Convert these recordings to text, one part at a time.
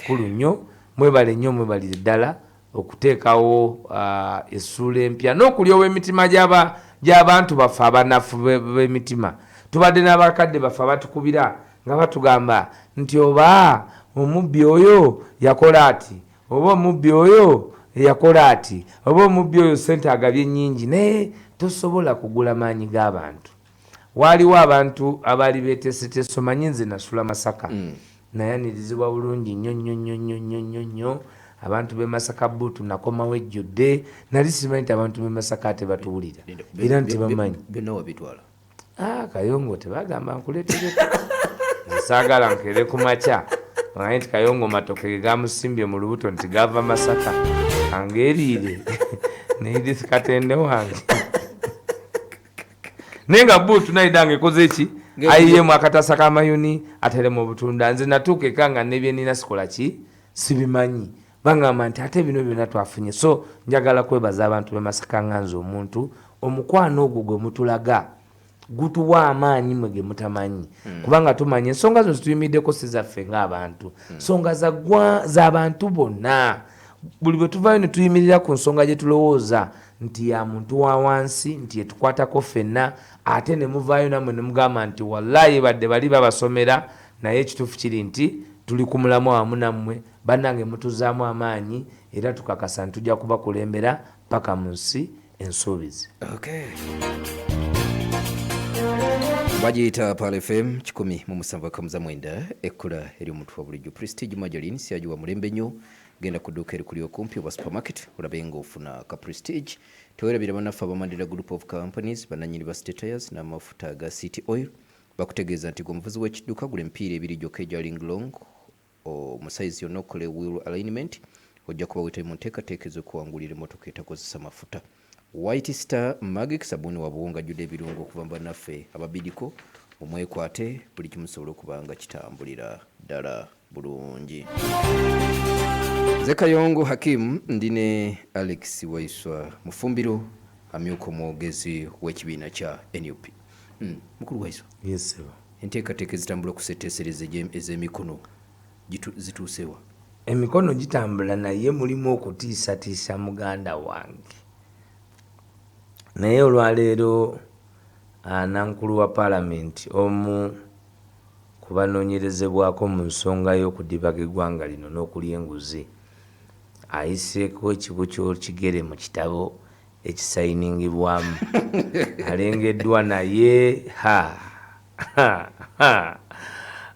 Kikulu nnyo. Mwebale nnyo, mwebalire ddala okuteekawo essuula empya n'okulyowa emitima gy'abantu baffe abanafu b'emitima. Tubadde n'abakadde baffe abatukubira nga batugamba nti oba omubbi oyo yakola ati, oba omubbi oyo yakola ati, oba omubbi oyo sente agabye nnyingi. Naye tosobola kugula maanyi g'abantu. Waaliwo abantu abaali beeteeseteese. Omanyi nze nasula Masaka, nayanirizibwa bulungi nnyo nnyo nnyo nnyo nnyo nnyo nnyo abantu b'e Masaka. Buutu nakomawo ejjudde. Nali simanyi nti abantu b'e Masaka ate batuwulira era nti bamanyi. Byonna wabitwala? Ah, Kayongo, tebagamba nkuleetereko. Nze saagala nkeere ku makya omanyi nti Kayongo matoke ge gamusimbye mu lubuto nti gava Masaka, angeeriire ne Edith Katende wange. Naye nga buutu naida nga ekoze eki, ayiyemu akatasa k'amayuni, ateremu obutunda. Nze natuuka eka nga nebyenina sikola ki, sibimanyi. Bangamba nti ate bino byonna twafunye. So njagala kwebaza abantu b'e Masaka nga nze omuntu. Omukwano ogwo gwe mutulaga gutuwa amaanyi mwe ge mutamanyi, kubanga tumanya ensonga zino zituyimiddeko si zaffe ng'abantu, nsonga z'abantu bonna. Buli bwe tuvaayo ne tuyimirira ku nsonga gye tulowooza nti ya muntu wa wansi, nti yetukwatako ffenna, ate ne muvaayo nammwe ne mugamba nti wallayi badde bali babasomera, naye ekituufu kiri nti tuli ku mulamu awamu nammwe. Bannange, mutuzaamu amaanyi era tukakasa nti tujja kubakulembera paka mu nsi ensuubizi. Okay. Bagiyita Pearl FM 107.9, ekkula ery'omuntu wa bulijjo. Prestige Margarine siyagiwa mulembe nnyo. Genda ku dduuka erikuli okumpi oba supermarket olabe ng'ofuna ka Prestige. Tewerabira bannaffe aba Mandela Group of Companies, bannannyini ba City Tires n'amafuta ga City Oil, bakutegeeza nti gwe omuvuzi w'ekidduka, gula emipiira ebiri gyokka egya Linglong mu sayizi yonna okole wheel alignment, ojja kuba weetabe mu nteekateeka ez'okuwangulira emmotoka etakozesa mafuta. White Star Magic sabuuni wa buwunga ajjudde ebirungo okuva mu bannaffe ababidiko. Mumwekwate buli kimu kisobole okuba nga kitambulira ddala bulungi. Nze Kayongo Hakim, ndi ne Alex Waiswa Mufumbiro, amyuka omwogezi w'ekibiina kya NUP. Mukulu Waiswa. Yes, sir. Enteekateeka ezitambula okusetteesereza ez'emikono zituusewa? Emikono gitambula, naye mulimu okutiisatiisa, muganda wange. Naye olwaleero nankulu wa paalamenti, omu ku banoonyerezebwako mu nsonga y'okudibaga eggwanga lino n'okulya enguzi, ayiseeko ekibu ky'ekigere mu kitabo ekisayiningibwamu, alengeddwa. Naye ha ha ha,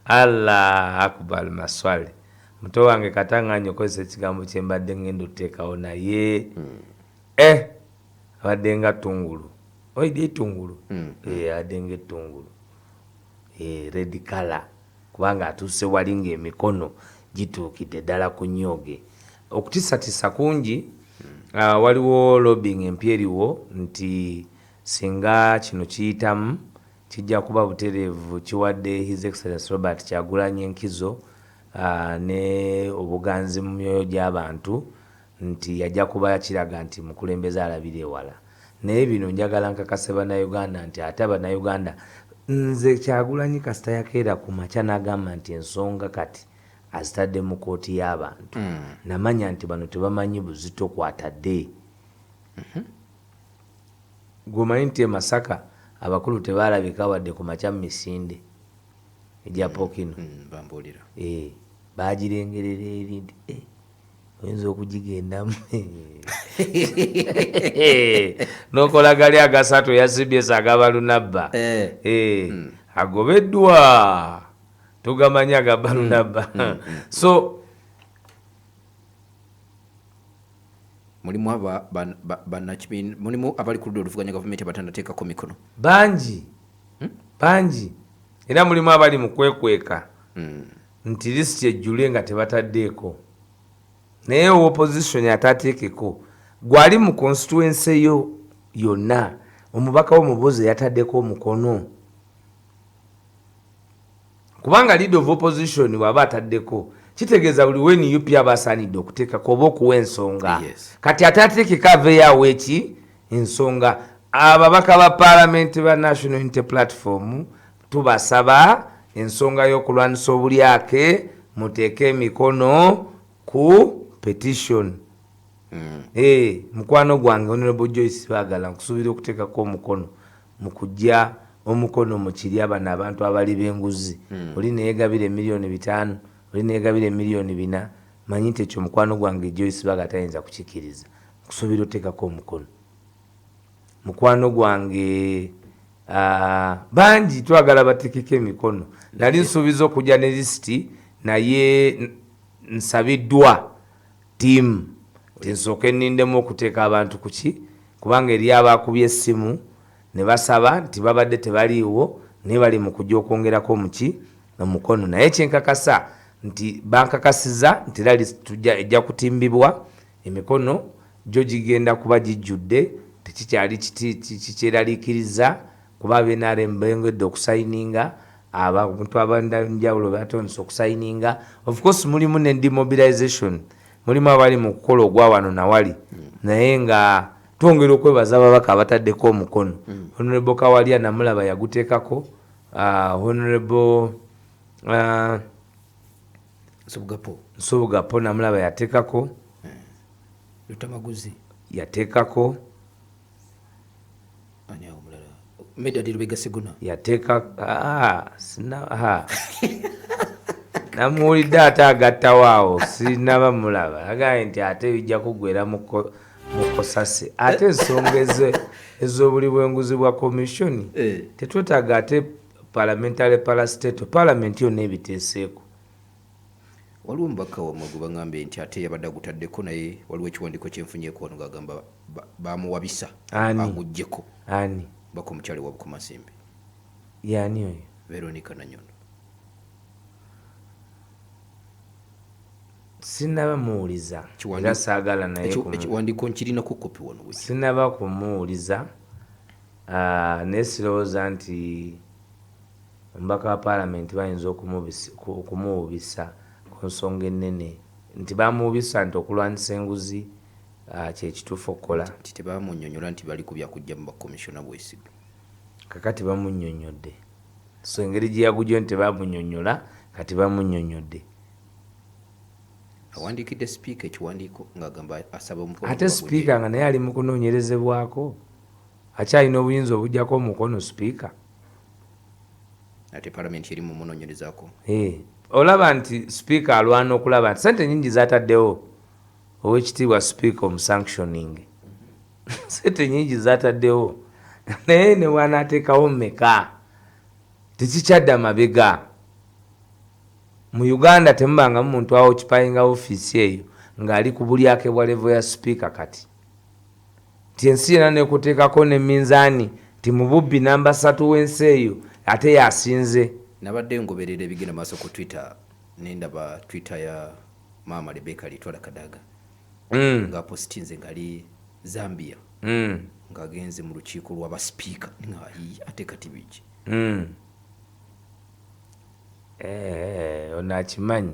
Allah akbar! Maswale muto wange kataŋŋanya okozesa ekigambo kye mbadde ngenda otuteekawo, naye abadde nga ttungulu. Oidi ettungulu? Abadde nga ettungulu, red color, kubanga atuuse wali ng'emikono gituukidde ddala ku nnyooge. Okutisatisa kungi. Waliwo lobbying empya eriwo nti singa kino kiyitamu, kijja kuba butereevu kiwadde His Excellence Robert Kyagulanyi enkizo ne obuganzi mu myoyo gy'abantu, nti yajja kuba kiraga nti mukulembeze alabira ewala. Naye bino njagala nkakase Bannayuganda nti ate Abannayuganda, nze Kyagulanyi kasita yakeera ku makya n'agamba nti ensonga kati azitadde mu kooti y'abantu, namanya nti bano tebamanyi buzito kwatadde. Gweomanyi nti e Masaka abakulu tebalabika wadde ku makya mu misinde egya Pokino? Bambuulira. Bagirengerera eri nti oyinza okugigendamu n'okola gali agasatu eya CBS agabalunabba. Agobeddwa, tugamanyi agabalunabba. So Mulimu aba bannakibiina, mulimu abali ku ludda oluvuganya gavumenti abatanateekako mikono? Bangi, bangi. Era mulimu abali mu kwekweka nti lisiti ejjule nga tebataddeeko. Naye opposition atateekeko, gwali mu constituency yo yonna, omubaka wo mubuuze yataddeko omukono, kubanga leader of opposition bw'aba ataddeko, kitegeeza buli we NUP aba asaanidde okuteekako oba okuwa ensonga. Kati ate ateekeko aveeyo awo eki ensonga. Ababaka ba paalamenti ba National Unity Platform, tubasaba ensonga y'okulwanisa obulyake. Muteeke emikono ku petition. Eh, mukwano gwange Honorable Joyce Bagala, nkusuubira okuteekako omukono mu kujja omukono mu kiri abano abantu abali b'enguzi. Oli neyegabira 5 million, oli neyegabira 4 million. Manyi nti ekyo mukwano gwange Joyce Bagala tayinza kukikiriza. Nkusuubira oteekako omukono. Mukwano gwange, bangi twagala batekeko emikono. Nali nsuubiza okujja ne lisiti, naye nsabiddwa tiimu nti nsooke nnindemu okuteeka abantu kuki, kubanga eri abakubye essimu ne basaba nti babadde tebaliiwo, naye bali mu kujja okwongerako muki omukono. Naye kyenkakasa nti bankakasiza nti era lisiti ejja kutimbibwa, emikono gyo gigenda kuba gijjudde, tekikyali kikyeraliikiriza, kuba aba NRM bengedde okusayininga, abantu abanjawulo batondese okusayininga. Of course mulimu ne demobilization, mulimu abali mu kukola ogwa wano nawali, naye nga twongera okwebaza ababaka abataddeko omukono. Honorable Kawalya namulaba yaguteekako, Honorable Nsubugapo. Nsubugapo namulaba yateekako. Lutamaguzi. Yateekako. Ani awo omulala? Medard Lubega Segona. Yateeka, ah, sina, ah. Namuwulidde ate agattawo awo, sinaba mulaba. Agambye nti ate bijja kuggwera mu kosase, ate ensonga ez'obuli bw'enguzi bwa commission tetwetaaga ate parliamentary parastatal, parliament yonna ebiteeseeko. Waliwo omubaka wammwe gwe baŋŋambye nti ate yabadde agutaddeko, naye waliwo ekiwandiiko kyenfunyeeko wano ng'agamba bamuwabisa. Ani? Aguggyeko. Ani? Baka omukyala wa Bukomansimbi. Yani oyo? Veronica Nanyondo. Sinaba muwuliza era saagala naye Ekiwandiiko nkirinako kopi wano. Sinaba kumuwuliza, naye sirowooza nti omubaka wa paalamenti bayinza okumuwubisa ku nsonga ennene nti bamuwubisa nti okulwanyisa enguzi kyekituufu okukola. Nti tebamunyonyola nti bali ku byakujja mu bakomishona bwesiga. Kakati bamunyonyodde, so engeri gye yagugyo nti tebamunyonyola, kati bamunyonyodde. Awandiikidde sipiika ekiwandiiko ng'agamba asaba omukono Ate sipiika nga naye ali mu kunoonyerezebwako, akyalina obuyinza obujjako omukono sipiika? Ate palamenti eri mumunoonyerezaako. Eh, olaba nti sipiika alwana okulaba nti sente nyingi zataddewo. Owekitiibwa sipiika omusanctioning, sente nyingi zataddewo, naye ne bwanateekawo mmeka tekikyadda mabega. Mu Uganda temubangamu muntu awo occupyinga ofiisi eyo ng'ali ku bulyake bwa level ya sipiika. Kati nti ensi yena nekuteekako ne minzaani nti mu bubbi namba 3 w'ensi eyo ate yasinze. Nabadde ngoberera ebigenda maaso ku Twitter, nendaba Twitter ya maama Rebecca Litwala Kadaga ng'apositinze ng'ali Zambia, ng'agenze mu lukiiko lw'abasipiika, nga ate kati biki? Eh, ono akimanyi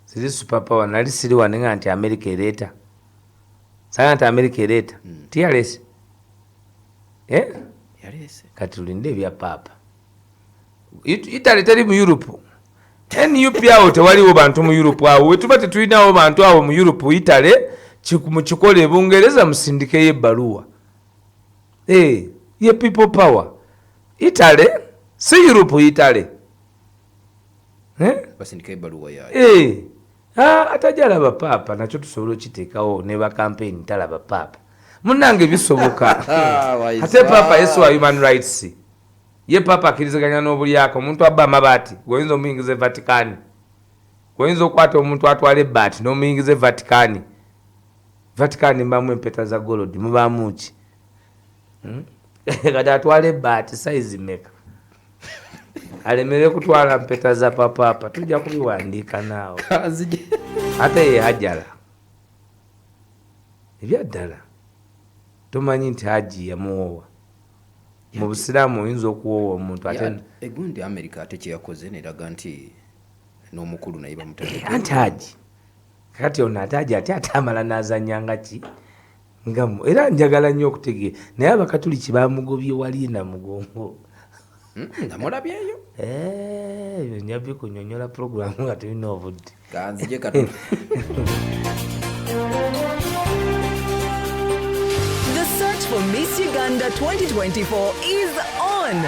ziri superpower. Nali siri wane nga nti America ereeta, saga nti America ereeta tiyalese, eh? Yaleese. Kati tulinde ebya paapa. Italy teri mu Europe. NUP awo tewaliwo bantu mu Europe awo wetuba tetulinawo bantu awo mu Europe. Italy mukikole, Bungereza musindikeyo ebbaluwa. Eh, ye People Power, Italy si Europe, Italy, eh? Basindikayo ebbaluwa yayo. Eh, atajja alaba paapa nakyo tusobola okiteekawo ne bakampeyini talaba paapa. Munange bisoboka. Ate paapa yesu wa human rights, ye paapa akkiriziganya n'obulyaka. Omuntu abba amabaati gweoyinza omuyingiza e Vatican, oyinza okukwata omuntu atwala ebbaati n'omuyingiza e Vatican. Vatican mubamu empeta za gold, mubaamu ki? Hmm? Kati atwala ebbaati size meka alemere kutwala mpeta za papaapa? Tujja kubiwandiika naawe. Ate ye Hajala ebyaddala tomanyi nti Haji yamuwoowa mu busiraamu? Oyinza okuwoowa omuntu ate Egundi America ate kyeyakoze neraga nti n'omukulu naye bamutadde. Anti Haji kati ono ate Haji ate amala n'azanya nga ki nga era njagala nnyo okutegeera, naye Abakatuliki bamugobye wali Namugongo. Namulabyeyo. Eh, nja bikunyonyola puroguramu nga tulina obudde. Kanzije katono. The search for Miss Uganda 2024 is on.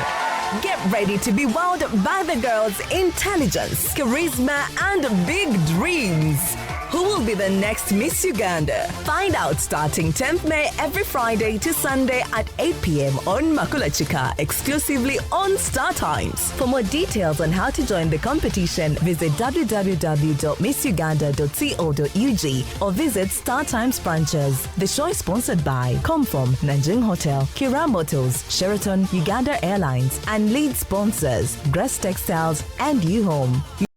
Get ready to be wowed by the girls' intelligence, charisma, and big dreams. Who will be the next Miss Uganda? Find out starting 10th May every Friday to Sunday at 8 p.m. on Makulachika, exclusively on Star Times. For more details on how to join the competition, visit www.missuganda.co.ug or visit Star Times branches. The show is sponsored by Comform, Nanjing Hotel, Kira Motors, Sheraton, Uganda Airlines, and lead sponsors, Grass Textiles and U Home.